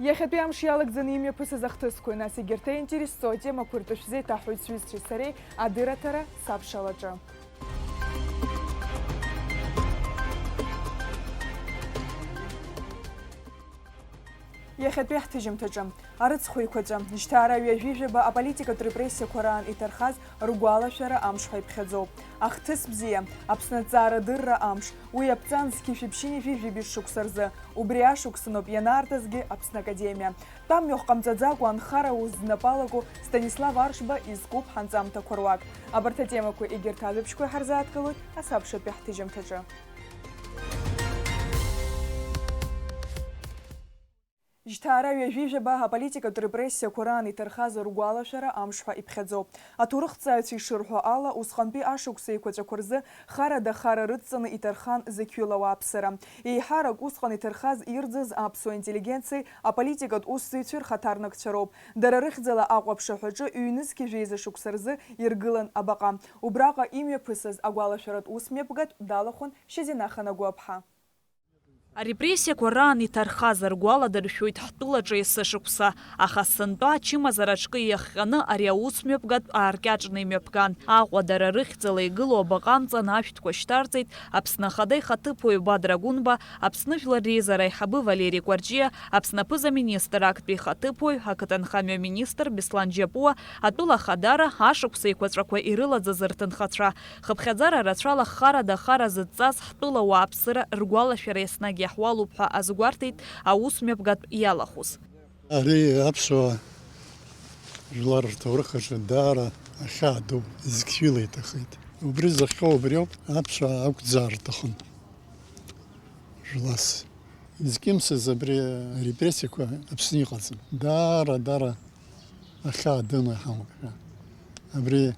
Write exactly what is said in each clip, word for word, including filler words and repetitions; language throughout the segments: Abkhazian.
Иахьатәи амш иалагӡаны имҩаԥысыз ахҭысқәеи, нас егьырҭ аинтересо темақәеи ртәы шәзеиҭаҳҳәоит сҩызцәеи сареи адырраҭара сабшалаҿы. Иахьатәи ҳҭыжьымҭаҿы. Арыцхә еиқәаҵәа, жьҭаара ҩажәи жәаба аполитикатә репрессиақәа раан иҭархаз ргәалашәара амш ҳәа иԥхьаӡоуп. Ахҭыс бзиа, Аԥсны аҭҵаарадырра амш, уи аԥҵан зқьи жәшәи ԥшьынҩажәи жәибжь шықәса рзы, убри ашықәсаноуп ианаартызгьы Аԥсны Академиа. Тәамҩахә ҟамҵаӡакәа анхара аус знапы алаку Станислав Аршба изкуп ҳанҵамҭақәа руак. Абарҭ атемақәа егьырҭ ажәабжьқәа иҳарзааҭгылоит асабшатәи ҳҭыжьымҭаҿы. Жьҭаара ҩажәи жәаба аполитикатә репрессиақәа раан иҭархаз ргәалашәара амш ҳәа иԥхьаӡоуп. Аҭоурыхҭҵааҩцәа ишырҳәо ала, усҟантәи ашықәс еиқәаҵәақәа рзы харада хара рыдҵаны иҭархан зықьҩыла ауааԥсыра. Еиҳарак усҟан иҭархаз ирӡыз аԥсуа интеллигенциеи аполитикатә усзуҩцәеи рхаҭарнакцәа роуп. Дара рыхьӡала Аҟәа аԥшаҳәаҿы ҩнызқьи жәеиза шықәса рзы иргылан абаҟа. Убраҟа имҩаԥысыз агәалашәаратә ус мҩаԥгатә далахәын Шьазина Ханагәаԥҳа. Арепрессиақәа раан иҭархаз ргәаладыршәоит ҳтәылаҿы есышықәса, аха сынтәа ачымазара аҿкы иахҟьаны ари аус мҩаԥгатә ааркьаҿны имҩаԥган. Аҟәа дара рыхьӡала игылоу абаҟа амҵан ашәҭқәа шьҭарҵеит Аԥсны Ахада ихаҭыԥуаҩ Бадра Гәынба, Аԥсны Жәлар Реизара аиҳабы Валери Кәарҷиа, Аԥсны аԥыза-министр актәи ихаҭыԥуаҩ, ақыҭанхамҩа министр Беслан Џьапуа, атәыла ахадара, ашықәс еиқәаҵәақәа ирылаӡаз рҭынхацәа. Хыԥхьаӡара рацәала харада ахара зыдҵаз ҳтәыла ауааԥсыра ргәалашәара еснагь иаҳуалуп ҳәа азгәарҭеит аус мҩаԥгатә иалахәыз. Ари аԥсуа жәлар рҭоурых аҿы даара ахьаа ду, зқьҩыла иҭахеит. Убри зыхҟьо убриоуп, аԥсуаа ақәӡаар рҭахын. Жәлас. Изкьымсыз абри арепрессиақәа Аԥсны иҟаӡам. Даара, даара ахьаа дыма иҳамоуп ҳәа. Абри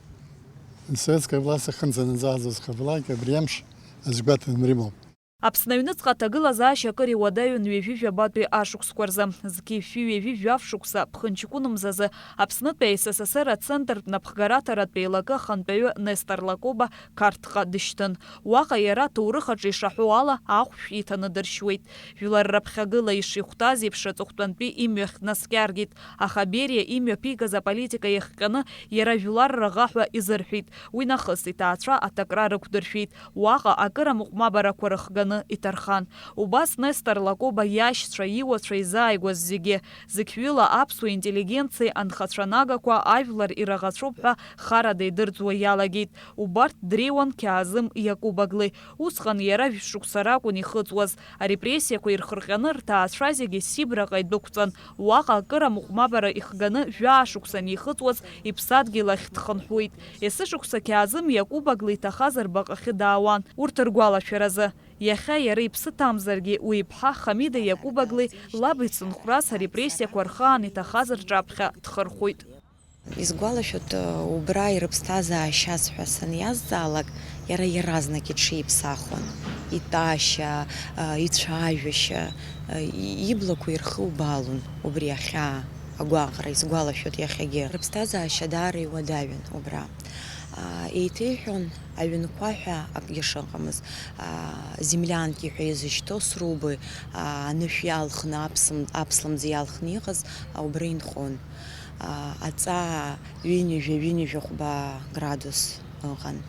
асоветская власть ахьынӡанаӡааӡоз хавлак абри амш азгәаҭаны рымоуп. Аԥсны аҩныҵҟа аҭагылазаашьа акыр иуадаҩын ҩажәи жәабатәи ашықәсқәа рзы. Зқьи жәшәи ҩажәи жәаф шықәса ԥхынҷкәын мзазы Аԥснытәи АССР ацентртә напхгараҭаратә еилакы ахантәаҩы Нестор Лакоба Қарҭҟа дышьҭын. Уаҟа иара аҭоурых аҿы ишаҳәо ала ахәшә иҭаны дыршьуеит. Жәлар раԥхьагыла ишихәҭаз еиԥш аҵыхәтәантәи имҩахь днаскьаргеит, аха Бериа имҩаԥигаз аполитика иахҟьаны иара жәлар раӷа ҳәа изырҳәеит. Уи нахыс иҭаацәа аҭакра рықәдыршәеит, уаҟа акыр амыҟәмабарақәа рыхганы иҭархан. Убас Нестор Лакоба иашьцәа, иуацәа изааигәаз зегьы, зықьҩыла аԥсуа интеллигенциеи анхацәа нагақәа ажәлар ираӷацәоуп ҳәа харада идырӡуа иалагеит. Убарҭ дреиуан Қьаазым Иакубаглы. Усҟан иара жәшықәса ракәын ихыҵуаз. Арепрессиақәа ирхырҟьаны рҭаацәа зегьы Сибраҟа идәықәҵан. Уаҟа акыр амыҟәмабара ихганы жәаа шықәса анихыҵуаз иԥсадгьыл ахь дхынҳәуеит. Есышықәса Қьаазым Иакубаглы иҭахаз рбаҟахьы даауан урҭ ргәалашәаразы. Иахьа иара иԥсы ҭамзаргьы, уи иԥҳа Хамида Иакубаглы лаб ицынхәрас арепрессиақәа рхаан иҭахаз рҿаԥхьа дхырхәоит. Исгәалашәоит, убра ирыԥсҭазаашьаз ҳәа саниазҵаалак, иара иаразнак иҽиԥсахуан. Итәашьа, ицәажәашьа, иблақәа ирхубаалон убри ахьаа, агәаҟра, исгәалашәоит иахьагьы. Рыԥсҭазаашьа даара иуадаҩын убра. Еиҭеиҳәон, аҩнқәа ҳәа акгьы шыҟамыз, землянки ҳәа изышьҭоу срубы, анышә иалхны, аԥсым-, аԥслымӡ иалхны иҟаз, убра инхон. Аҵаа ҩынҩажәа, ҩынҩажәа хәба градус ыҟан.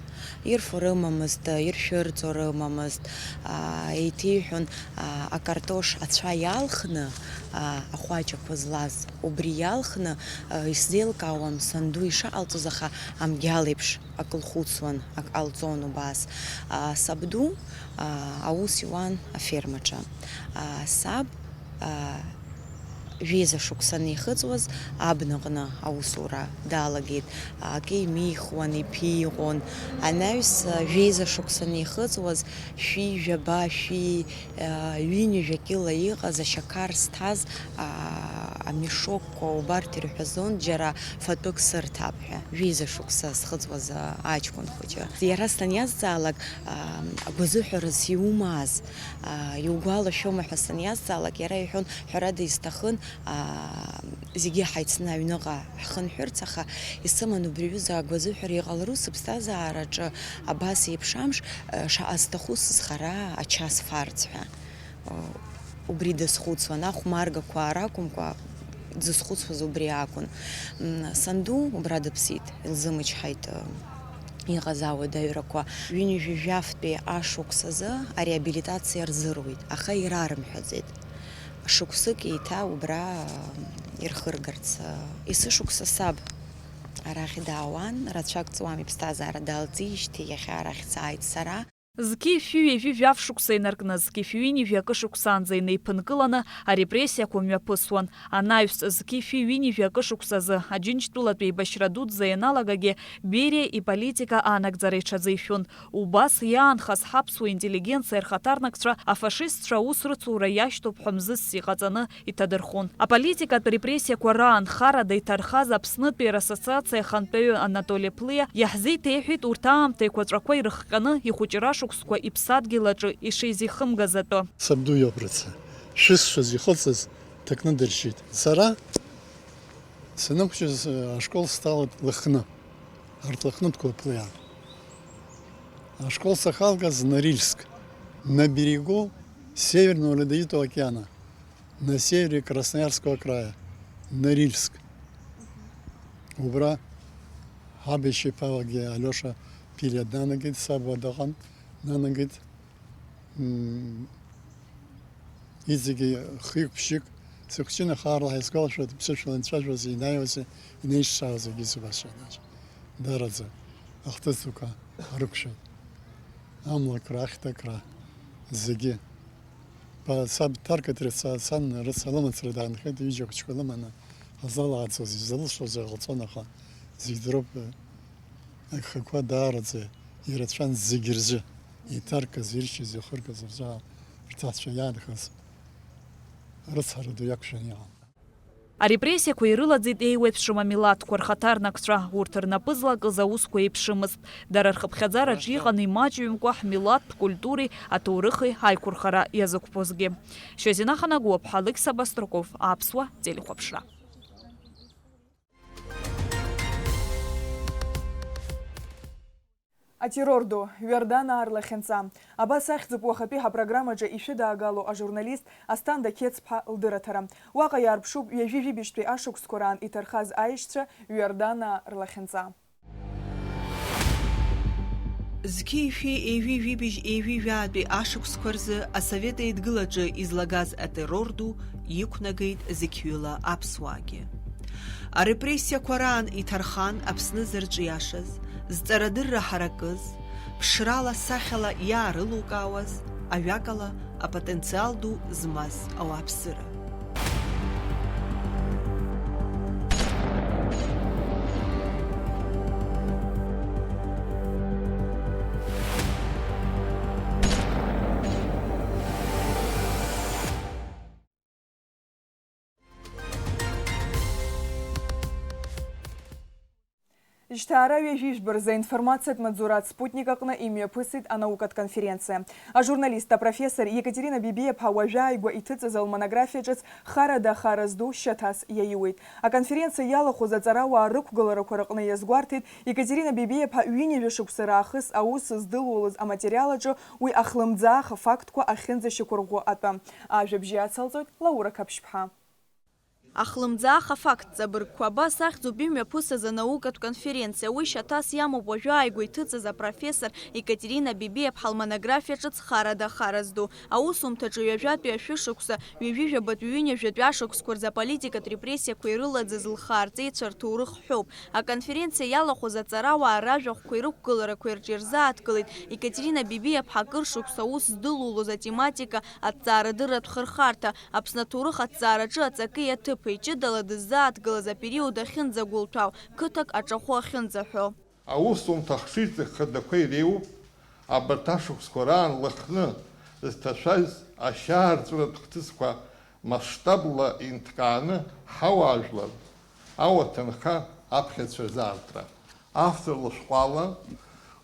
Ирфо рымамызт, иршәырҵо рымамызт. Еиҭеиҳәон, акартош ацәа иалхны, ахәаҷақәа злаз, убри иалхны, исзеилкаауам санду ишаҟалҵоз, аха амгьал еиԥш акы лхәыцуан, ак ҟалҵон убас. Сабду аус иуан афермаҿы. Саб жәеиза шықәса анихыҵуаз, абнаҟны аусура далагеит. Акы имихуан, иԥиҟон. Анаҩс, жәеиза шықәса анихыҵуаз, шәи жәаба, шәи, ҩынҩажәа кьыла иҟаз ашьақар зҭаз, амешокқәа убарҭ ирҳәазон, џьара фатәык сырҭап ҳәа, жәеиза шықәса зхыҵуаз аҷкәын хәыҷы. Иара саниазҵаалак, агәазыҳәарас иумааз, иугәалашәома ҳәа саниазҵаалак, иара иҳәон, ҳәарада, исҭахын, зегьы ҳаицны аҩныҟа ҳхынҳәырц, аха исыман убри аҩыза агәазыҳәара, иҟалару сыԥсҭазаараҿы абас еиԥш амш, шаҟа сҭаху сызхара ача сфарц ҳәа. Убри дазхәыцуан, ахәмаргақәа ракәымкәа, дзызхәыцуаз убри акәын. М, санду убра дыԥсит, илзымычҳаит, э, иҟаз ауадаҩрақәа. Ҩынҩажәи жәафтәи ашықәс азы ареабилитациа рзыруит, аха ирарымҳәаӡеит. Шықәсык еиҭа убра, э, ирхыргарц, э, есышықәса саб арахь даауан, рацәак ҵуам иԥсҭазаара далҵижьҭеи иахьа арахь сааит сара. Зқьи шәи ҩажәи жәаф шықәса инаркны, зқьи шәи ҩынҩажәи акы шықәсаанӡа инеиԥынкыланы арепрессиақәа мҩаԥысуан. Анаҩс, зқьи шәи ҩынҩажәи акы шықәсазы Аџьынџьтәылатә еибашьра дуӡӡа ианалагагьы, Бериа иполитика аанагӡара иҽазы ишәын. Убас иаанхаз ҳаԥсуа интеллигенциа рхаҭарнакцәа афашистцәа аус рыцура иашьҭоуп ҳәа мзызс иҟаҵаны иҭадырхәон. Аполитикатә репрессиақәа раан харада иҭархаз Аԥснытәи рассоциациа ахантәаҩы Анатоли Плиа иаҳзеиҭеиҳәеит урҭ аамҭа еиқәаҵәақәа ирыхҟьаны ихәыҷра шықәсқәа иԥсадгьыл аҿы ишизихымгаз атәы. Сабду иоуп рыца. Шәысшаз ихыҵыз ҭакны дыршьит. Сара санықәшәаз, ашкол сҭалеит Лыхны. Арҭ Лыхнытәқәа Плиа. Ашкол сахьалгаз Норильск. На берегу Северного Ледовитого океана. На севере Красноярского края, Норильск. Убра ҳаб иашьа иԥа Алиоша Ԥилиа днанагеит, саб уа дыҟан, днанагеит. М, иҵегьы хҩык-ԥшьҩык сыхәҷын, аха аарлаҳәа исгәалашәоит, ԥсышәала инцәажәоз, инаиуаз, инеишшаауаз зегьы сыбашан. Даараӡа ахҭысқәа рықәшәеит. Амлакра, ахьҭакра, зегьы. Ба-, саб дҭаркит, рыца-, сан рыцҳа лымацара даанхеит, ҩыџьа ахәыҷқәа лыманы ҳазлалааӡоз, излылшоз иҟалҵон, аха зегь дроуп, агхақәа даараӡа ирацәан зегь рзы, иҭаркыз, иршьыз, ихыргаз рзы, рҭаацәа иаанхаз, рыцҳара ду иақәшәан иҟан. Арепрессиақәа ирылаӡит еиуеиԥшым амилаҭқәа рхаҭарнакцәа, урҭ рнапы злакыз аусқәа еиԥшымызт. Дара рхыԥхьаӡараҿы иҟан имаҷҩымкәа ҳмилаҭтә культуреи аҭоурыхи аиқәырхара иазықәԥозгьы. Шьазина Ханагәаԥҳа, Алықьса Баструков, Аԥсуа телехәаԥшра. Атеррор ду, Ҩарданаа рлахьынҵа. Абас ахьӡуп уахатәи ҳапрограммаҿы ишәыдаагало ажурналист Асҭанда Қьецԥҳа лдырраҭара. Уаҟа иаарԥшуп ҩажәи жәибжьтәи ашықәсқәа раан иҭархаз аишьцәа Ҩарданаа рлахьынҵа. Зқьи шәи ҩажәи жәибжь ҩажәи жәаатәи ашықәсқәа рзы Асовет Еидгылаҿы излагаз атеррор ду иқәнагеит зқьҩыла аԥсуаагьы. Арепрессиақәа раан иҭархан Аԥсны зырҿиашаз, зҵарадырра ҳаракыз, ԥшрала, сахьала иаарылукаауаз, ажәакала, апотенциал ду змаз ауааԥсыра. Жьҭаара ҩажәи жәба рзы аинформациатә маҵзураҭ Спутник аҟны имҩаԥысит анаукатә конференциа. Ажурналист, апрофессор Екатерина Бибиаԥҳа уажәааигәа иҭыҵыз лмонографиа ҿыц Харада хара зду шьаҭас иаиуеит. Аконференциа иалахәыз аҵарауаа рықәгыларақәа рыҟны иазгәарҭеит Екатерина Бибиаԥҳа ҩынҩажәа шықәса раахыс аус здылулоз аматериал аҿы уи ахлымӡаах афактқәа ахьынӡашьақәырӷәӷәо атәы. Ажәабжь иацалҵоит Лаура Қаԥшьԥҳа. Ахлымӡаах афакт ҵабыргқәа абас ахьӡуп имҩаԥысыз анаукатә конференциа. Уи шьаҭас иамоуп уажәы ааигәа иҭыҵыз апрофессор Екатерина Бибиаԥҳа лмонографиа ҿыц Харада хара зду. Аусумҭаҿы ҩажәатәи ашәышықәса, ҩажәи жәабатәи ҩынҩажәатәи ашықәсқәа рзы аполитикатә репрессиақәа ирылаӡыз лхы аарҵеицәа рҭоурых ҳәоуп. Аконференциа иалахәыз аҵарауаа ражәахәқәеи рықәгыларақәеи рҿы ирзааҭгылеит Екатерина Бибиаԥҳа акыр шықәса аус здылулоз атематика аҭҵаарадырратә хырхарҭа, Аԥсны аҭоурых аҭҵаараҿы аҵаки аҭыԥи, ҷыдала дыззааҭгылаз апериод ахьынӡагәылҭәаау, қыҭак аҿахәы ахьынӡаҳәо. Аусумҭа ахшыҩҵак хадақәа иреиуоуп абарҭ ашықәсқәа раан Лыхны зҭашәаз ашьаарҵәыратә хҭысқәа масштабла инҭкааны ҳауаажәлар, ауаҭынха аԥхьацәа рзаартра. Автор лышәҟәала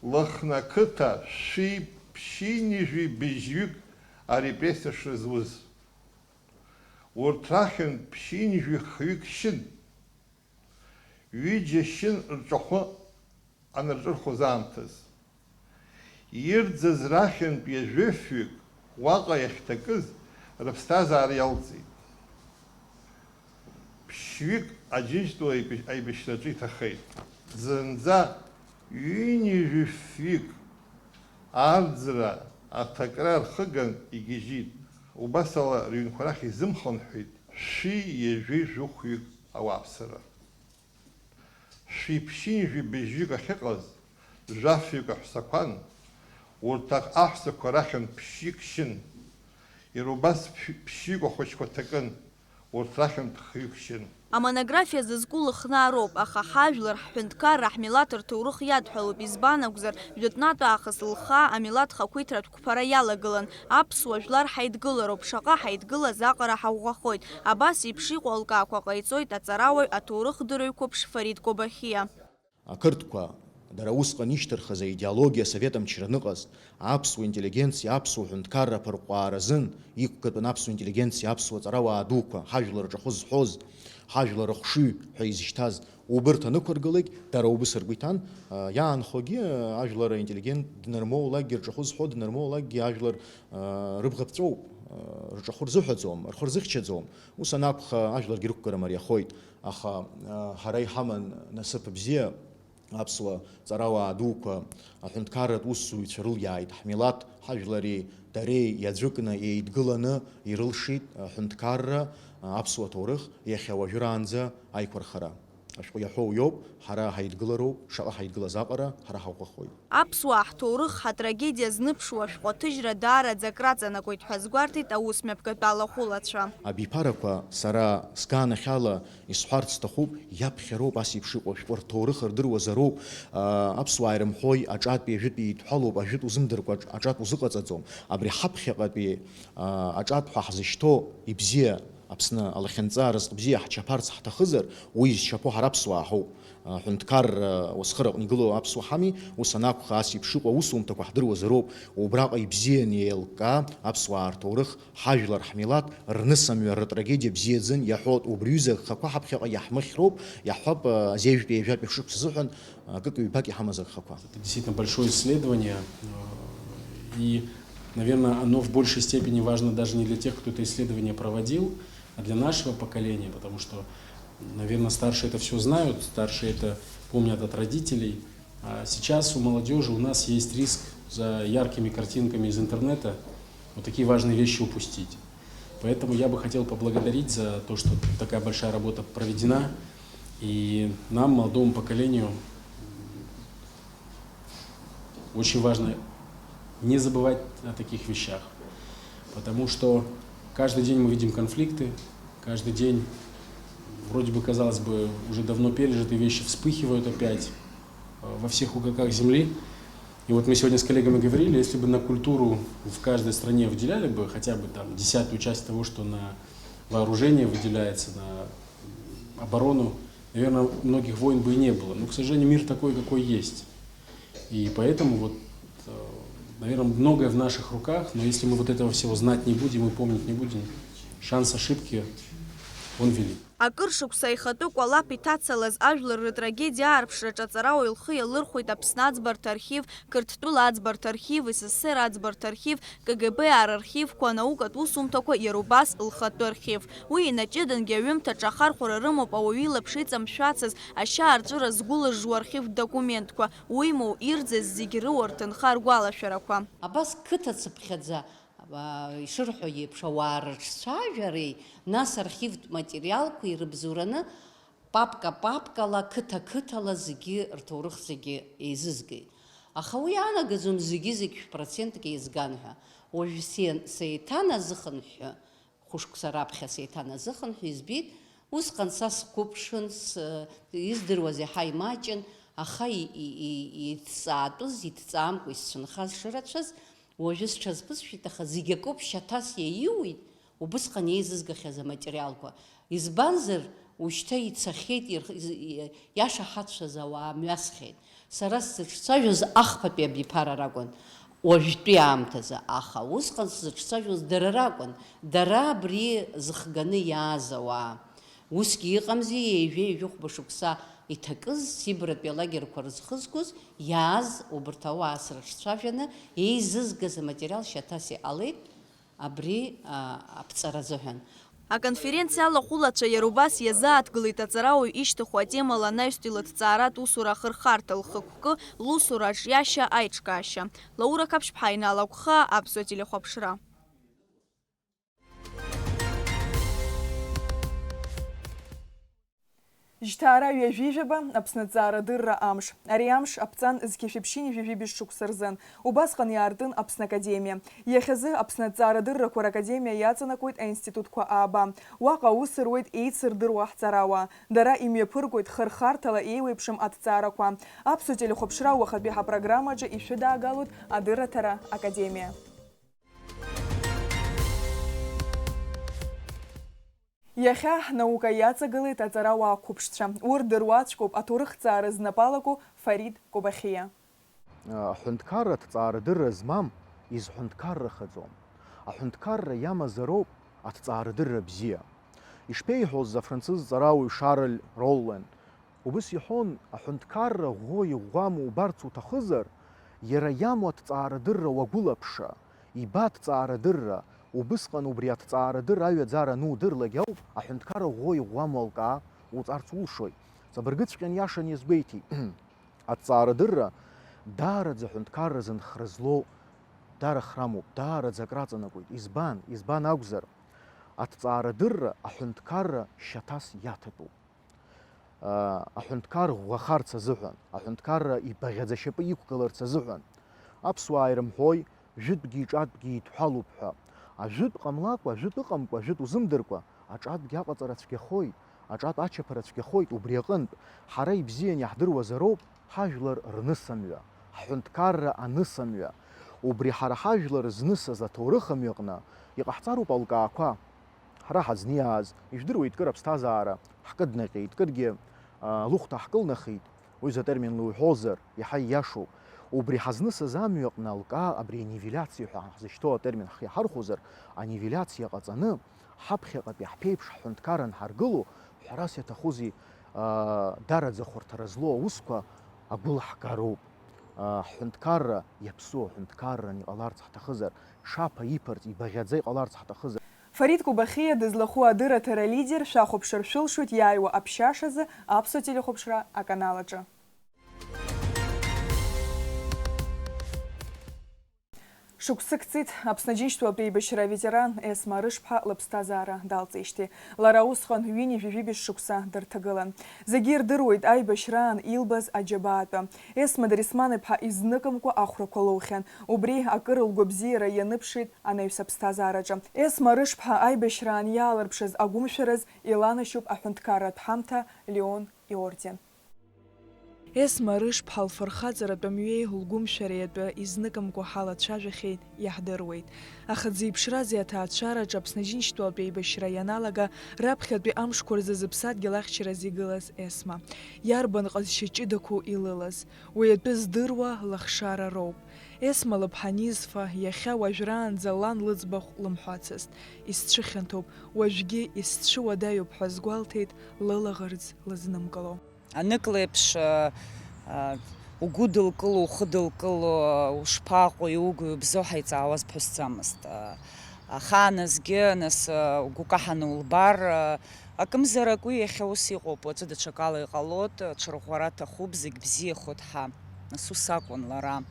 Лыхны ақыҭа шәи ԥшьынҩажәи быжьҩык арепрессиа шрызуз. Урҭ рахьынтә ԥшьынҩажәи хҩык шьын. Ҩыџьа шьын рҿахәы анырҿырхуаз аамҭаз. Ирӡаз рахьынтә ҩажәи фҩык уаҟа иахьҭакыз Рыԥсҭазаара иалҵит. Ԥшьҩык Аџьынџьтәыла аибашьраҿы иҭахеит. Зынӡа ҩынҩажәи фҩык арӡра аҭакра рхыган игьежьит. Убасала рыҩнқәа рахь изымхынҳәит шәи ҩажәи жәохәҩык ауааԥсыра. Шәи ԥшьынҩажәи быжьҩык ахьыҟаз, жәафҩык аҳәсақәан, урҭ аҳ-, аҳәсақәа рахьынтә ԥшьҩык шьын. Иара убас ԥшь-, ԥшьҩык ахәыҷқәа ҭакын, урҭ рахьынтә хҩык шьын. Амонографиа зызку Лыхнаа роуп, аха ҳажәлар, ҳҳәынҭқарра, ҳмилаҭ рҭоурых иадҳәалоуп, избан акәзар, жәытәнатә аахыс Лыхаа амилаҭ хақәиҭратә қәԥара иалагылан. Аԥсуа жәлар ҳаидгылароуп, шаҟа ҳаидгылаз аҟара ҳаӷәӷәахоит. Абас еиԥш иҟоу алкаақәа ҟаиҵоит аҵарауаҩ, аҭоурыхдырҩ қәыԥш Фарид Кобахиа. Ақырҭқәа, дара усҟан ишьҭырхыз аидеологиа асовет амчра аныҟаз, аԥсуа интеллигенциа аԥсуа ҳәынҭқарра аԥырҟәаара азын иқәгатәын аԥсуа интеллигенциа, аԥсуа ҵарауаа дуқәа, ҳажәлар рҿахәы зҳәоз, ҳажәлар ахшыҩ ҳәа изышьҭаз, убырҭ анықәыргылак, дара убыс ргәы иҭан, а, иаанхогьы, а, ажәлар интеллигент днырмоулакгьы, рҿахәы зҳәо днырмоулакгьы ажәлар, а, рыбӷа ԥҵәоуп, а, рҿахәы рзыҳәаӡом, рхы рзыхьчаӡом. Ус анакәха, ажәларгьы рықәгара мариахоит. Аха, а, ҳара иҳаман насыԥ бзиа, аԥсуа ҵарауаа дуқәа аҳәынҭқарратә усзуҩцәа рылиааит, ҳмилаҭ ҳажәлари дареи иаӡәыкны еидгыланы ирылшеит аҳәынҭқарра, аԥсуа ҭоурых, иахьа уажәраанӡа аиқәырхара. Ашәҟәы иаҳәо уиоуп, ҳара ҳаидгылароуп, шаҟа ҳаидгылаз аҟара ҳара ҳаӷәӷәахоит. Аԥсуаа ҳҭоурых, ҳатрагедиа зныԥшуа ашәҟәы аҭыжьра даараӡа акраҵанакуеит ҳәа азгәарҭеит аусмҩаԥгатә алахәылацәа. Абиԥарақәа сара сганахьала исҳәарц сҭахуп, иаԥхьароуп ас еиԥш иҟоу, ашәҟәы рҭоурых рдыруазароуп, аа, аԥсуаа ирымҳәои, аҿатәи ажәытәи еидҳәалоуп, ажәытә узымдыркәа аҿ-, аҿатә узыҟаҵаӡом. Абри ҳаԥхьаҟатәи, аа, аҿатә ҳәа ҳзышьҭоу ибзиа, Аԥсны алахьынҵа, рызҟ бзиа ҳчаԥарц ҳҭахызар, уи изчаԥо ҳара аԥсуаа ҳауп. Аҳәынҭқарра уацхыраҟны игылоу аԥсуа ҳами, ус анакәха, ас еиԥш иҟоу аусумҭақәа ҳдыруазароуп, убраҟа ибзианы еилкаа аԥсуаа рҭоурых, ҳажәлар, ҳмилаҭ, рнысымҩа, рытрагедиа бзиаӡаны иаҳәоит, убри аҩыза агхақәа ҳаԥхьаҟа иаҳмыхьроуп, иаҳҳәап, азеижәтәи ҩажәатәи шықәса азыҳәан, акык-ҩбак иҳамаз агхақәа. Это действительно большое исследование, э, и, наверное, оно в большей степени важно даже не для тех, кто это исследование проводил, а для нашего поколения, потому что, наверное, старшие это всё знают, старшие это помнят от родителей. А сейчас у молодёжи у нас есть риск за яркими картинками из интернета вот такие важные вещи упустить. Поэтому я бы хотел поблагодарить за то, что такая большая работа проведена, и нам, молодому поколению, очень важно не забывать о таких вещах, потому что каждый день мы видим конфликты, каждый день, вроде бы, казалось бы, уже давно пережитые вещи вспыхивают опять, э, во всех уголках земли. И вот мы сегодня с коллегами говорили, если бы на культуру в каждой стране выделяли бы хотя бы там десятую часть того, что на вооружение выделяется, на оборону, наверное, многих войн бы и не было. Но, к сожалению, мир такой, какой есть. И поэтому вот, э, наверное, многое в наших руках, но если мы вот этого всего знать не будем и помнить не будем, шанс ошибки, он велик. Акыр шықәса аихатәы кәалаԥ иҭацалаз ажәлар рытрагедиа аарԥшраҿы аҵарауаҩ лхы иалырхәеит Аԥсны аӡбарҭа архив, Қырҭтәыла аӡбарҭа архив, С С С Р аӡбарҭа архив, К Г Б архивқәа, анаукатә усумҭақәа, иара убас лхатәы архив. Уи инаҷыдангьы аҩымҭаҿы ахархәара рымоуп ауаҩы илаԥш иҵамшәацыз, ашьаарҵәыра згәылыжжуа архивтә документқәа, уимоу, ирӡыз зегь рыуа рҭынха ргәалашәарақәа. Абас қыҭа цыԥхьаӡа, а, ишырҳәо еиԥш, ауаа рыҿцәажәареи, нас архивтә материалқәеи рыбзоураны папка-папкала, қыҭа-қыҭала зегьы рҭоурых зегьы еизызгеит. Аха уи иаанагаӡом зегьы-зегь шә-процентк еизган ҳәа. Уажә сен-, сеиҭаназыхынҳәы, хәышықәса раԥхьа сеиҭаназыхынҳәы избеит, усҟан са сқәыԥшын, с-, издыруаз иаҳа имаҷын, аха и-, и-, и-, иҭҵаатәыз, иҭҵаамкәа исцәынхаз шырацәаз, уажәы сҽазԥысшәеит, аха зегь акоуп, шьаҭас иаиуит, убысҟан еизызгахьаз аматериалқәа. Избанзар, ушьҭа ицахьеит, ирх-, из-, и-, иашаҳаҭцәаз ауаа мҩасхьеит. Сара сзыҿцәажәоз ахԥатәи абиԥара ракәын, уажәтәи аамҭазы, аха усҟан сзыҿцәажәоз дара ракәын, дара абри зыхганы иааз ауаа. Усгьы иҟамзи, ҩажәи жәохәба шықәса иҭакыз, Сибратәи алагерқәа рызхызгоз, иааз убарҭ ауаа срыҿцәажәаны, еизызгаз аматериал шьаҭас иҟалеит. Абри, а, аԥҵара азыҳәан. Аконференциа алахәылацәа иара убас иазааҭгылеит аҵарауаҩ ишьҭахьоу атемала анаҩстәи лыҭҵааратә усура ахырхарҭа лхықәкы лусура аҿиашьа аиҿкаашьа. Лаура Қаԥшьԥҳа, Инал Агәхаа, Аԥсуа телехәаԥшра. Жьҭаара ҩажәижәаба, Аԥсны аҭҵаарадырра амш. Ари амш аԥҵан зқьи жәшәи ԥшьынҩажәи жәибжь шықәса рзын. Убасҟан иаартын Аԥсны Академиа. Иахьазы Аԥсны аҭҵаарадыррақәа ракадемиа иаҵанакуеит аинститутқәа ааба. Уаҟа аус руеит еицырдыруа ҳҵарауаа. Дара имҩаԥыргоит хырхарҭала еиуеиԥшым аҭҵаарақәа. Аԥсуа телехәаԥшра уахатәи ҳапрограммаҿы ишәыдаагалоит адырраҭара академиа. Иахьа ҳнаука иаҵагылеит аҵарауаа қәыԥшцәа. Урҭ дыруаӡәкуп аҭоурыхҭҵаара знапы алаку Фарид Кобахиа. Аҳәынҭқарра аҭҵаарадырра змам изҳәынҭқаррахаӡом. Аҳәынҭқарра иамазароуп аҭҵаарадырра бзиа. Ишԥеиҳәоз афранцыз ҵарауаҩ Шарль Роллен, Убыс иҳәон, аҳәынҭқарра ӷәӷәоу иӷәӷәаму убарц уҭахызар, иара иамоу аҭҵаарадырра уагәылаԥшы, иба аҭҵаарадырра, убысҟан убри аҭҵаарадырра аҩаӡара анудырлак ауп аҳәынҭқарра ӷәӷәоу иӷәӷәаму алкаа уҵарц улшоит. Ҵабыргыҵәҟьан иашан иазгәеиҭеит. Аҭҵаарадырра даараӡа аҳәынҭқарра зынхра злоу дара храмуп, даараӡа акраҵанакуеит. Избан? Избан акәзар, аҭҵаарадырра аҳәынҭқарра шьаҭас иаҭатәуп. Аҳәынҭқар ӷәӷәахарц азыҳәан, аҳәынҭқарра ибаӷьаӡа шьапы иқәгыларц азыҳәан, аԥсуаа ирымҳәои, жәытәгьы ҿатәгьы еидҳәалоуп ҳәа. Ажәытә ҟамлакәа, ажәытә ыҟамкәа, ажәытә узымдыркәа, аҿатәгьы аҟаҵара цәгьахоит, аҿатә ачаԥара цәгьахоит, убри аҟынтә, ҳара ибзиан иаҳдыруазароуп ҳажәлар рнысамҩа, ҳҳәынҭқарра анысамҩа. Убри ҳара ҳажәлар знысыз аҭоурых амҩаҟны иҟаҳҵароуп алкаақәа. Ҳара ҳазниааз, ижәдыруеит, кыр аԥсҭазаара ҳкыднаҟьеит, кыргьы, а, лыхәҭа ҳкылнахит, уи затерминла уҳәозар, иаҳа ииашоуп. Убри ҳазнысыз амҩаҟны алкаа, абри анивелиациа ҳәа ҳзышьҭоу атермин ҳхы иаҳархәозар, анивелиациа ҟаҵаны, ҳаԥхьаҟатәи ҳԥеиԥш ҳҳәынҭқар анҳаргыло, ҳәарас иаҭахузеи, а, дараӡа хәарҭара злоу аусқәа агәылаҳгароуп. А, ҳҳәынҭқарра иаԥсуа ҳәынҭқарран иҟаларц ҳҭахызар, ҽаԥа иԥарҵ, ибаӷьаӡа иҟаларц ҳҭахызар. Фарид Кобахиа дызлахәу адырраҭара лидер шәахәаԥшыр шәылшоит иааиуа аԥшьашазы Аԥсуа телехәаԥшра аканал аҿы. Шықәсык ҵит Аԥсны Аџьынџьтәылатә еибашьра аветеран Есма Арышԥҳа лыԥсҭазаара далҵижьҭеи. Лара усҟан ҩынҩажәи жәибжь шықәса дырҭагылан. Зегьы ирдыруеит аибашьраан илбаз аџьабаатәы. Есма Дарисман-иԥҳа изныкымкәа ахәрақәа лоухьан. Убри акыр лгәабзиара ианыԥшит анаҩс аԥсҭазаараҿы. Есма Арышԥҳа аибашьраан иаалырԥшыз агәымшәараз иланашьоуп аҳәынҭқарратә ҳамҭа Леон иорден. Есма Арышԥҳа лфырхаҵаратә амҩеи лгәымшәареи атәы изныкымкәа ҳалацәажәахьеит, иаҳдыруеит. Аха дзеиԥшрази аҭаацәараҿы Аԥсны Аџьынџьтәылатә еибашьра ианалага, раԥхьатәи амшқәа рзы зыԥсадгьыл ахьчараз игылаз Есма? Иарбан ҟазшьа ҷыдақәоу илылаз? Уи атәы здыруа лыхшара роуп. Есма лыԥҳа Низфа иахьа уажәраанӡа лан лыӡбахә лымҳәацызт. Исцәыхьанҭоуп, уажәгьы исцәыуадаҩуп ҳәа азгәалҭеит лылаӷырӡ лызнымкыло. Анык леиԥш, а, а, угәы дылкыло, ухы дылкыло, ушԥаҟоу, иугәу, иубзоу ҳаиҵаауаз ԥҳәысӡамызт. А, ахааназгьы, нас, а, угәы каҳаны улбар, а, акымзарак уи иахьа ус иҟоуп, уаҵәы даҽакала иҟалоит, ҽырӷәӷәара аҭахуп, зегь бзиахоит ҳәа. Нас ус акәын лара.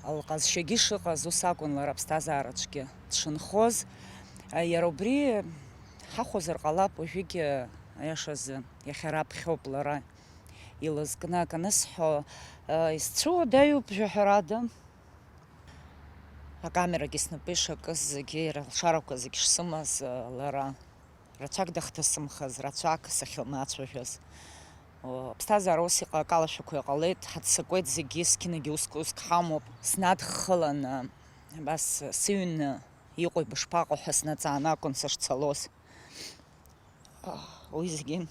Лҟазшьагьы шыҟаз, ус акәын лара аԥсҭазаараҿгьы дшынхоз. А, иара убри ҳахәозар ҟалап уажәыгьы, аиашазы. Иахьа раԥхьоуп лара илызкны акы анысҳәо, исцәыуадаҩуп, жәаҳәарада. Акамерагьы снапы ишакыз зегьы, иара лшарақәа зегь шсымаз, лара рацәак дахҭысымхаз, рацәак сахьылмацәажәаз. Аԥсҭазаара ус иҟа-, акалашәақәа иҟалеит, ҳаццакуеит зегьы, зқьынагьы уск-, уск ҳамоуп. Снадххыланы, абас сыҩны иҟоуп, ишԥаҟоу ҳәа снаҵаан акәын сышцалоз. Уи зегьы.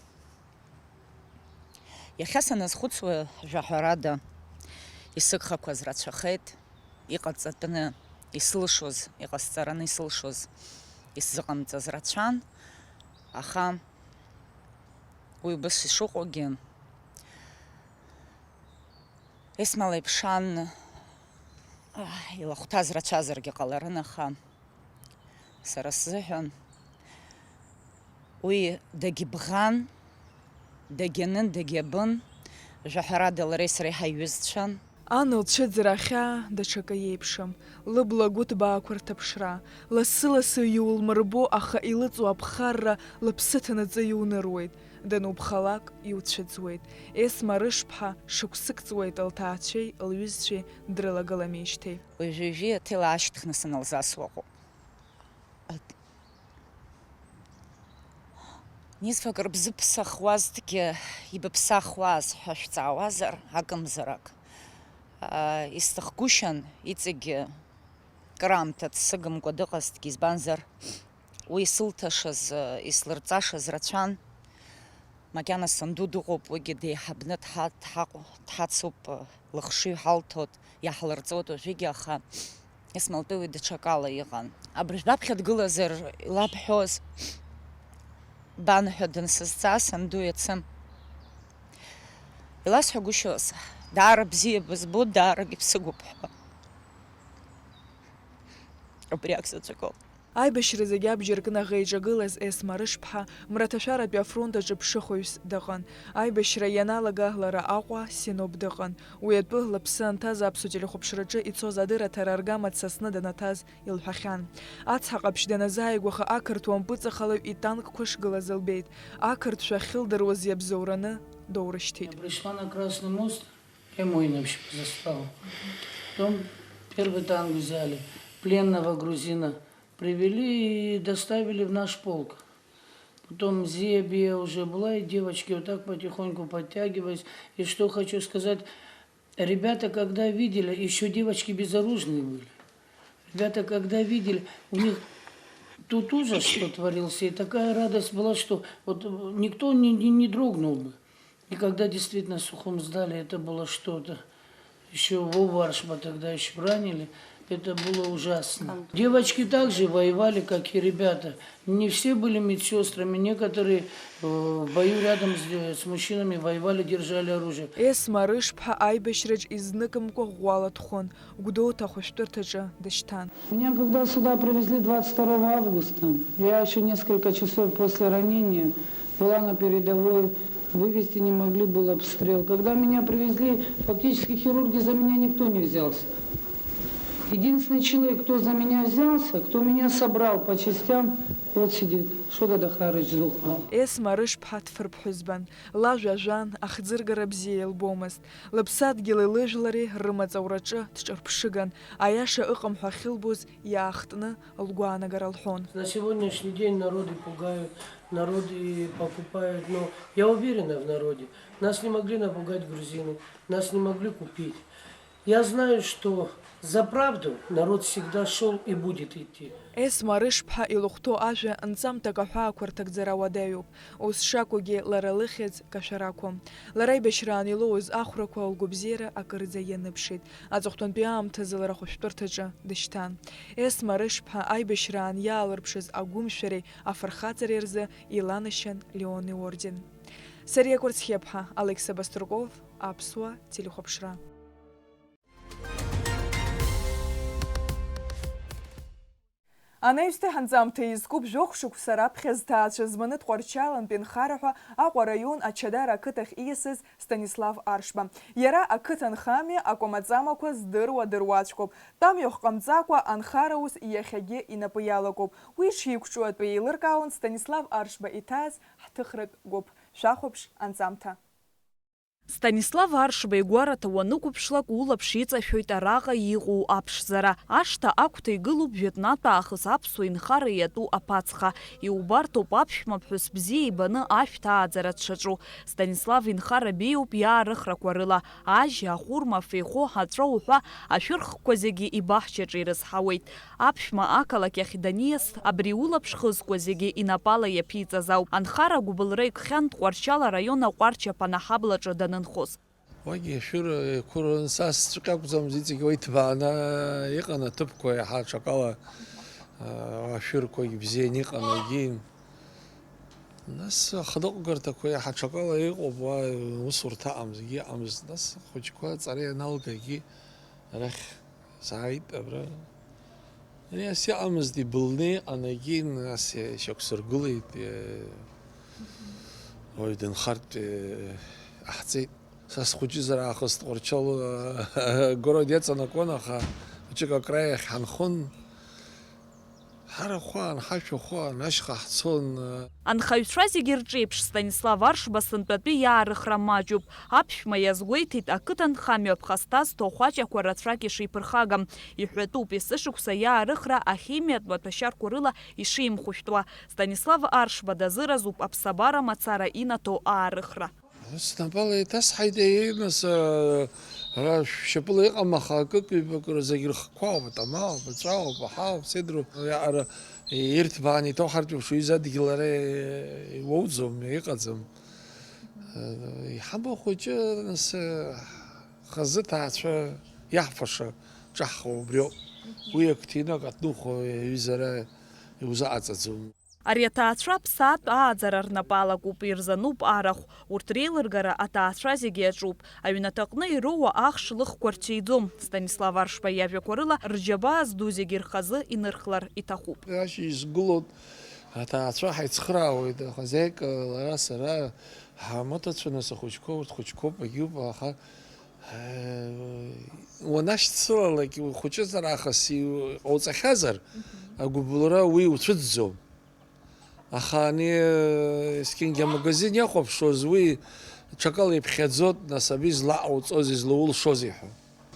Иахьа саназхәыцуа, жәаҳәарада, исыгхақәаз рацәахеит, иҟаҵатәны исылшоз, иҟасҵараны исылшоз, исзыҟамҵаз рацәан, аха уи убыс ишыҟоугьы, Есма леиԥш ан, аҳ, илахәҭаз рацәазаргьы ҟаларын, аха Сара сзыҳәан уи дагьыбӷан, дагьанын, дагьабын, жәаҳәарада лареи сареи ҳаиҩызцәан. Ан лцәыӡра ахьаа даҽакы иеиԥшым, лыбла гәыҭбаақәа рҭаԥшра, лассы-лассы иулмырбо, аха илыҵуа аԥхарра лыԥсы ҭанаҵы иуныруеит, дануԥхалак иуцәыӡуеит. Есма Рышԥҳа шықәсык ҵуеит лҭаацәеи лҩызцәеи дрылагыламижьҭеи. Уажәы-ҩажәи аҭел аашьҭхны санылзасуа ыҟоуп. Ак-, низфак рыбзыԥсахуазҭгьы, ибыԥсахуаз ҳәа шәҵаауазар, акымзарак. Аа, исҭахгәышьан, иҵегьы краамҭа дсыгымкәа дыҟазҭгьы, избанзар, уи исылҭашаз, ислырҵашаз рацәан. Макьана санду дыҟоуп, уигьы деиҳабны дҳа-, дҳаҟ-, дҳацуп, лыхшыҩ ҳалҭоит, иаҳлырҵоит уажәыгьы, аха Есма лтәы уи даҽакала иҟан. Абыржә баԥхьа дгылазар илабҳәоз, бан ҳәа дансызҵаа санду иацы. Иласҳәагәышьоз, даара бзиа бызбоит, даарагьы бсыгуп ҳәа. Убри акәзаҵәык ауп. Аибашьра зегьы абџьар кны аӷа иҿагылаз Есма Рышԥҳа мраҭашәаратәи афронт аҿы ԥшыхәаҩыс дыҟан. Аибашьра ианалага лара Аҟәа Синоп дыҟан. Уи атәы лыԥсы анҭаз аԥсуа телехәаԥшраҿы ицоз адырраҭара аргама дсасны данаҭаз илҳәахьан. Ацҳа ҟаԥшь даназааигәаха ақырҭуа мпыҵахалаҩ итанкқәа шгылаз лбеит. Ақырҭшәа ахьылдыруаз иабзоураны доурышьҭит. Я пришла на Красный мост, я мой вообще застал. Потом первый танк взяли, пленного грузина привели и доставили в наш полк. Потом Зия-Бия уже была, и девочки вот так потихоньку подтягивались. И что хочу сказать, ребята, когда видели, еще девочки безоружные были. Ребята, когда видели, у них тут ужас, что творился, и такая радость была, что вот, э, никто не, не, не дрогнул бы. И когда действительно Сухум сдали, это было что-то. Еще Вову Аршба тогда еще ранили. Это было ужасно. Девочки также воевали, как и ребята. Не все были медсестрами, некоторые, э, в бою рядом с, с мужчинами воевали, держали оружие. Есма Рышԥҳа аибашьраҿ изныкымкәа ӷәӷәала дхәын, Гәдоуҭа ахәышәтәырҭаҿы дышьҭан. Меня когда сюда привезли двадцать второго августа, я еще несколько часов после ранения была на передовой, вывезти не могли, был обстрел. Когда меня привезли, фактически хирурги за меня никто не взялся. Единственный человек, кто за меня взялся, кто меня собрал по частям, вот сидит, Шода Дахарович Зухвал. Есма Рышԥҳа дфырԥҳәызбан, лажәа ажәан, ахӡыргара бзиа илбомызт. Лыԥсадгьыли лыжәлари рымаҵ аураҿы дҿырԥшыган, аиаша ыҟам ҳәа ахьылбоз иаахтны лгәаанагара лҳәон. На сегодняшний день народы пугают, народы покупают, но я уверена в народе. Нас не могли напугать грузины, нас не могли купить. Я знаю, что за правду народ всегда шёл и будет идти. Есма Рышԥҳа илыхәҭоу ажәа нҵамҭак аҳәаақәа рҭагӡара уадаҩуп. Ус шакәугьы, лара лыхьӡ кашәарақәам. Лара аибашьраан илоуз ахәрақәа лгәабзиара акырӡа ианыԥшит. Аҵыхәтәантәи аамҭазы лара ахәышәтәырҭаҿы дышьҭан. Есма Рышԥҳа аибашьраан иаалырԥшыз агәымшәареи афырхаҵареи рзы иланашьан Леон иорден. Сариа Кәарцхиаԥҳа, Алықьса Баструков, Аԥсуа телехәаԥшра. Анаҩсҭа ҳанҵамҭа изкуп жәохә шықәса раԥхьа зҭаацәа зманы Тҟәарчалантәи нхара ҳәа Аҟәа араион Ачадара ақыҭахь ииасыз Станислав Аршба. Иара ақыҭанхамҩа акәамаҵамақәа здыруа дыруаӡәкуп. Тәамҩахә ҟамҵакәа анхара ус иахьагьы инапы иалакуп. Уи шиқәҿу атәы еилыркаауан Станислав Аршба иҭааз ҳҭыхратә гәыԥ. Шәахәаԥш анҵамҭа. Станислав Аршба игәараҭа уанықәыԥшлак, улаԥш иҵашәоит араҟа иҟоу аԥшӡара. Ашҭа агәҭа игылоуп жәытәнатә аахыс аԥсуа инхара иатәу аԥацха. Иубарҭоуп аԥшәма ԥҳәыс бзиа ибаны ашәҭ ааӡара дшаҿу. Станислав инхара беиоуп иаарыхрақәа рыла, ажь, ахәырма, афеихо, аҵәа уҳәа, ашәырхқәа зегьы ибаҳчаҿы ирызҳауеит. Аԥшәма ақалақь ахь даниас, абри улаԥш хызкуа зегьы инапала иаԥиҵаз ауп. Анхара агәыбылра икхьан Тҟәарчал араион Аҟәарчаԥа анаҳаблаҿы данынхоз. Уигьы ашәыра еиқәырын, са сҵәҟьа акәӡамызт, иҵегь уа иҭбааны иҟан аҭыԥқәа, иаҳа аҽакала, а, ашәырқәагь бзианы иҟан, егьи. Нас ахныҟәгарҭақәа иаҳа аҽакала иҟоуп, уа усурҭа ыҟамызт, егьи ыҟамызт. Нас ахәыҷқәа аҵара ианалгагьы арахь сааит, абра Ари ас иҟамызт, ибылны иҟан, егьин ас ишьақәсыргылеит, уаҩ дынхартә ҟаҳҵеит. Са схәыҷызар аахыс Тҟәарчал город иаҵанакуан, аха хәыҷык акраи ахь ҳанхон. Ҳара хәаан, ҳашәа хәаан, ашьха ҳцон. Анхаҩцәа зегьы рҿеиԥш, Станислав Аршба сынтәатәи иаарыхра маҷуп. Аԥшәма иазгәеиҭеит, ақыҭанхамҩа ԥхасҭа зҭо хәаҷақәа рацәак ишиԥырхагам. Иҳәатәуп, есышықәса иаарыхра ахимиатә маҭәашьарқәа рыла ишимхәышәтәуа. Станислав Аршба дазыразуп аԥсабара мацара инаҭо аарыхра. Снапала иҭасҳаит, нас, ара шәшьапыла иҟам, аха акык-ҩбак зегь рыхқәа ауп, атама ауп, аҵәа ауп, аҳа ауп, сеидру, аҟара ирҭбааны иҭоу ҳартәеиԥш уҩыза адгьыл ара иуоуӡом, иҟаӡам. Иҳамоу хәыҷы, нас, хазы ҭаацәа иаҳфаша ҿаҳхуа убриоуп. Уи актәины акы аҭнухуа аҩыза ара иузаҟаҵаӡом. Ари аҭаацәа аԥсаатә ааӡара рнапы алакуп, ирзануп арахә. Урҭ реилыргара аҭаацәа зегьы иаҿуп. Аҩнаҭаҟны ироуа ахш лыхқәа рцәеиӡом. Станислав Аршба иажәақәа рыла, рџьабаа зду зегьы рхазы инырхлар иҭахуп. Ашьыжь згылоу аҭаацәа ҳаицхыраауеит, ахозиаик лара, сара, ҳамаҭацәа, нас, ахәыҷқәа, урҭ хәыҷқәоуп, агьуп, аха, э, уанашьцылалак, ухәыҷызар аахыс иҟауҵахьазар, агәыбылра уи уцәыӡӡом. Аха ани, есқьынгьы амагазин иахәаԥшуаз, уи ҽакала иԥхьаӡоит, нас, аби злаҟауҵозеи, злаулшозеи ҳәа.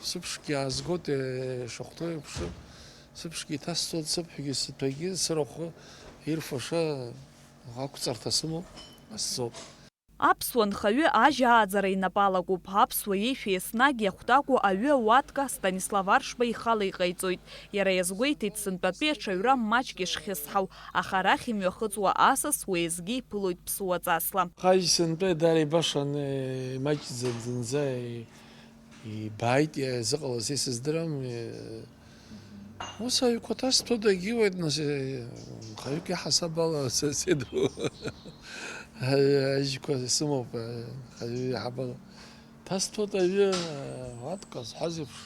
Сыԥшгьы аазгоит, ишахәҭоу еиԥш, сыԥшгьы иҭасҵоит, сыԥҳәгьы сыҭәагьы, сырахә ирфаша ақәҵарҭа сымоуп, ҟасҵоит. Аԥсуа нхаҩы ажь ааӡара инапы алакуп. Аԥсуа еишәа еснагь иахәҭакәу аҩы ауатка Станислав Аршба ихала иҟаиҵоит. Иара иазгәеиҭеит, сынтәатәи аҽаҩра маҷк ишхьысҳау, аха арахь имҩахыҵуа асас уеизгьы иԥылоит ԥсуаҵасла. Хажь сынтәа дара ибашан, имаҷӡан зынӡа, ибааит, иазыҟалаз исыздырам. Ус аҩқәа ҭасҭәо дагьиуеит, нас, нхаҩык иаҳасаб ала сеидру. Ажьқәа сымоуп, нхаҩы иаҳаб ала. Ҭасҭәоит аҩы, уатка зҳәаз еиԥш,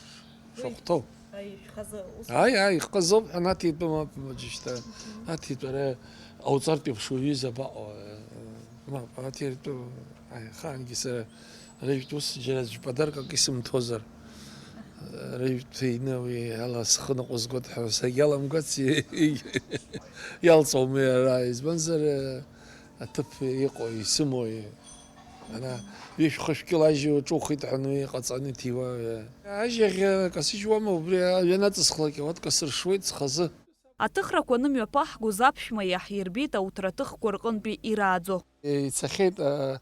шахәҭоу. Аи, шәхазы ус. Аи, аи, ихазоуп ҳәа наҭитәым, мап, маџьышьҭа. Аҭитәара ауҵартә еиԥш уҩыза абаҟоу? Мап, аҭиртәы, аи, ахаангьы сара рыжәтә ус џьара аӡә подаркак исымҭозар, рыжәтә ины уи ала схы ныҟәызгоит ҳәа сагьаламгац, иалҵуам уи ара, избанзар, аҭыԥ иҟоу, исымоу, ана ҩышә-хышә кьыл ажьи уҿухит ҳәа уи ҟаҵаны иҭиуа. Ажьи аӷьа касыжьуама, убри аҩы анаҵысхлак, иуатка сыршуеит схазы. Аҭыхрақәа анымҩаԥаҳгоз аԥшәма иаҳирбеит ауҭраҭыхқәа рҟынтәи ирааӡо. Ицахьеит, а,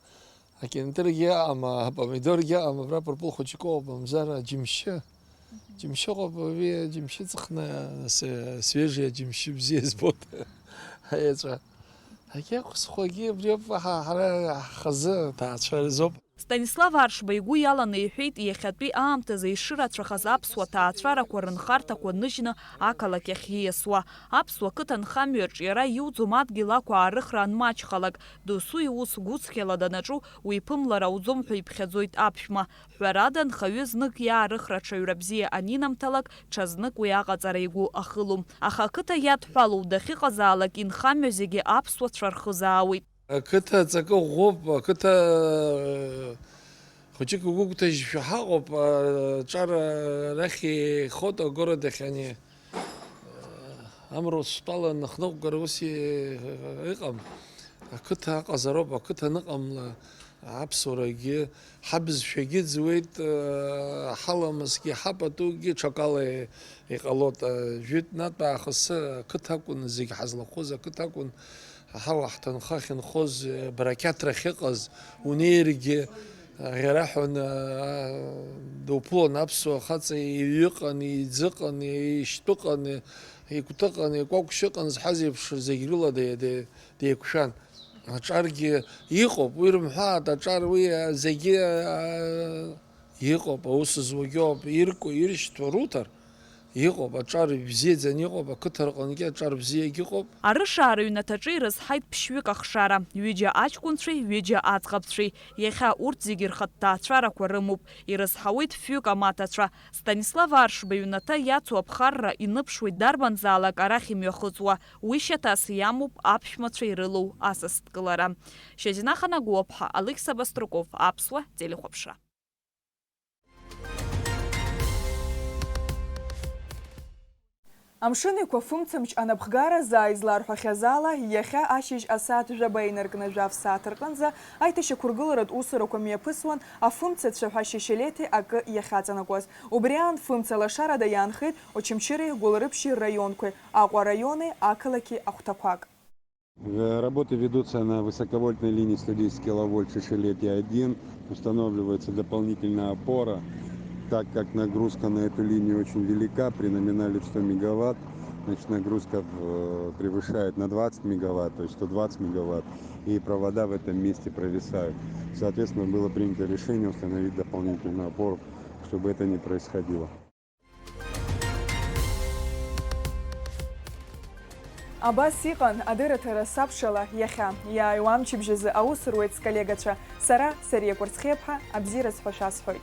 акьынтыргьы ыҟам, апомидоргьы ыҟам, абра пырпыл хәыҷык ыҟоуп, мамзар аџьымшьы. Џьымшьы ыҟоуп, уи аџьымшьы ыҵхны, с-, свежий аџьымшьы бзиа збоит. Аеҵәа. Агьи ахәсхәагьы абри ауп, ҳа-, ҳара ҳхазы ҭаацәа рзоуп. Станислав Аршба игәы иаланы иҳәеит, иахьатәи аамҭазы ишырацәахаз аԥсуа ҭаацәарақәа рынхарҭақәа ныжьны ақалақь ахь ииасуа. Аԥсуа қыҭанхамҩаҿ иара иуӡом адгьыл ақәаарыхра анмаҷхалак, досу иус гәыцхьала данаҿу уиԥымлар ауӡом ҳәа иԥхьаӡоит аԥшәма. Ҳәарада, нхаҩы знык иаарыхра аҽаҩра бзиа анинамҭалак, ҽазнык уи аҟаҵара игәы ахылом. Аха ақыҭа иадҳәалоу дахьыҟазаалак инхамҩа зегьы аԥсуацәа рхызаауеит. Ақыҭа аҵакы ӷәӷәоуп, ақыҭа, э, хәыҷык угәыгәҭажьшәа ҳаҟоуп, аҿар арахь еихоит, агород ахь ани, э, амра устәала ныхныҟәгар ус и-, ыҟам. Ақыҭа аҟазароуп, ақыҭа аныҟамла, аԥсуарагьы, ҳабызшәагьы ӡуеит, э, ҳаламысгьы, ҳапатугьы ҽакала иҟалоит. Э, жәытәнатә аахысы ақыҭа акәын зегь ҳазлахәыз, ақыҭа акәын ҳауа ҳҭынха ахьынхоз, э, барақьаҭра ахьыҟаз, унеиргьы, э, аӷьараҳәа, э, дуԥылон аԥсуа хаҵа иҩыҟан, иӡыҟан, ишьтәыҟан, игәҭыҟан, икәакәшьыҟан зҳәаз еиԥш зегь рыла де-, де-, деиқәшәан. Аҿаргьы иҟоуп, уи рымҳәааит, аҿар уи, а, зегьы, а, иҟоуп, аус зуагьы ауп, ирку, иршьҭуа руҭар, Иҟоуп, аҿар ибзиаӡаны иҟоуп, ақыҭа рҟынгьы аҿар бзиагь ыҟоуп. Арышаа рыҩнаҭаҿы ирызҳаит ԥшьҩык ахшара, ҩыџьа аҷкәынцәеи ҩыџьа аӡӷабцәеи. Иахьа урҭ зегьы рхатә ҭаацәарақәа рымоуп, ирызҳауеит фҩык амаҭацәа. Станислав Аршба иҩнаҭа иацу аԥхарра иныԥшуеит дарбанзаалак арахь имҩахыҵуа, уи шьаҭас иамоуп аԥшәмацәа ирылоу асасдкылара. Шьазина Ханагәлаԥҳа, Алықьса Баструков, Аԥсуа телехәаԥшра. Амшын Еиқәа фымцамч анапхгара заа изларҳәахьаз ала, иахьа ашьыжь асааҭ жәаба инаркны жәаф сааҭ рҟынӡа аиҭашьақәыргыларатә усурақәа мҩаԥысуан афымцацәа ҳәа Шьашьалеҭи акы иахьаҵанакуаз. Убри аан фымца лашарада иаанхеит Очамчыреи Гәылрыԥшьи раионқәеи, Аҟәа араиони ақалақьи ахәҭақәак. Э, работы ведутся на высоковольтной линии сто десять киловольт Шишелетия один. Устанавливается дополнительная опора, так как нагрузка на эту линию очень велика. При номинале в сто мегаватт, значит, нагрузка в- превышает на двадцать мегаватт, то есть сто двадцать мегаватт, и провода в этом месте провисают. Соответственно, было принято решение установить дополнительную опору, чтобы это не происходило. Абас иҟан адырраҭара сабшала иахьа. Иааиуа амчыбжь азы аус руеит сколлегацәа. Сара, Сариа Кәарцхиаԥҳа, абзиараз ҳәа шәасҳәоит.